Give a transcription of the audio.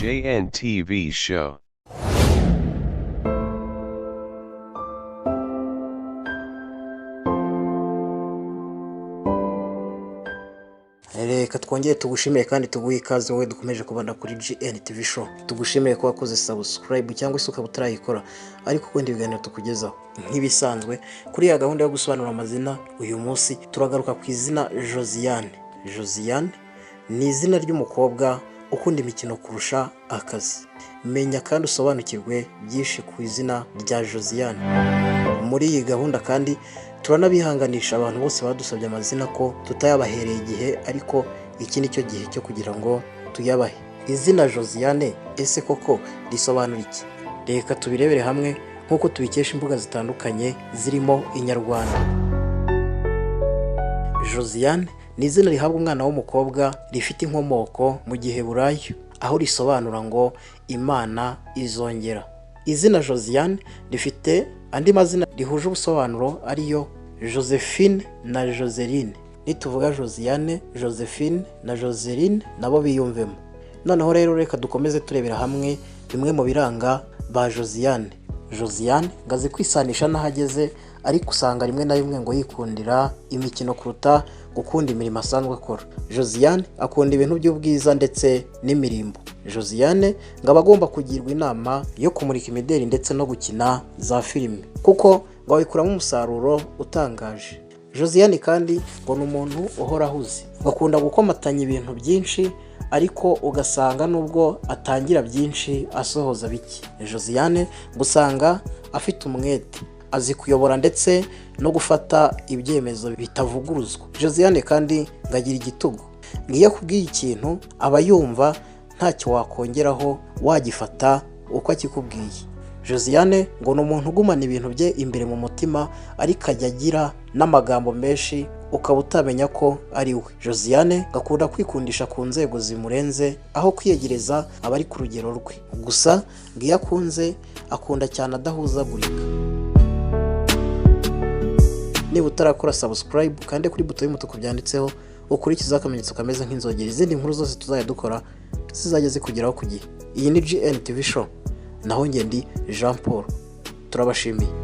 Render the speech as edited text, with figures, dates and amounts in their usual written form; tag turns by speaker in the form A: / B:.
A: JNTV Show.
B: Reka twongere tugushimire kandi tuguhe ikaze wowe dukomeje kubana kuri GNTV Show. Tugushimire ko wakoze subscribe cyangwa se ukaba utarayikora ariko ukunda ibiganiro tukugezaho. Nk'ibisanzwe kuri ya gahunda yo gusobanura amazina, uyu munsi turagaruka ku izina Josiane. Josiane ni izina ry'umukobwa ukunda imikino kurusha akazi. Menya kandi usobanukirwe byinshi ku izina rya Josiane. Muri iyi gahunda kandi turanabihanganisha abantu bose badusabye amazina ko tutayabahereye igihe, ariko iki ni cyo gihe cyo kugira ngo tuyabahe. Izina Josiane ese koko risobanura iki? Reka tubirebere hamwe nk'uko tubikesha imbuga zitandukanye zirimo Inyarwanda. Josiane ni izina rihabwa umwana w'umukobwa rifite inkomoko mu Giheburayo, aho risobanura ngo Imana izongera. Izina Josiane rifite andi mazina rihuje ubusobanuro ariyo Josephine na Joseline. Nituvuga Josiane, Josephine na Joseline nabo biyumvemo. Noneho rero reka dukomeze turebera hamwe bimwe mu biranga ba Josiane. Josiane ngo azi kwisanisha n'aho ageze, ariko usanga rimwe na rimwe ngo yikundira imikino kuruta gukunda imirimo asanzwe akora. Josiane akunda ibintu by'ubwiza ndetse n'imirimbo. Josiane ngo aba agomba kugirwa inama yo kumurika imideli ndetse no gukina za filime, kuko ngo abikuramo umusaruro utangaje. Josiane kandi ngo ni umuntu uhora ahuze, ngo akunda gukomatanya ibintu byinshi, ariko ugasanga nubwo atangira byinshi asohoza bike. Josiane ngo usanga afite umwete, azi kuyobora ndetse no gufata ibyemezo bitavuguruzwa. Josiane kandi ngo agira igitugu, ngo iyo akubwiye ikintu aba yumva ntacyo wakongeraho, wagifata uko akikubwiye. Josiane ngo ni umuntu ugumana ibintu bye imbere mu mutima, ariko ajya agira n'amagambo menshi ukaba utamenya ko ari we. Josiane ngo akunda kwikundisha ku nzego zimurenze, aho kwiyegereza aba ari ku rugero rwe. Gusa ngo iyo akunze akunda cyane adahuzagurika. Niba utarakora subscribe, kande kuri buto y'umutuku byanditseho, ukurikizeho akamenyetso kameze nk'inzogera. Izindi nkuru zose tuzajya dukora zizajya zikugeraho ku gihe. Iyi ni GNTV Show, naho njye ndi Jean Paul. Turabashimiye.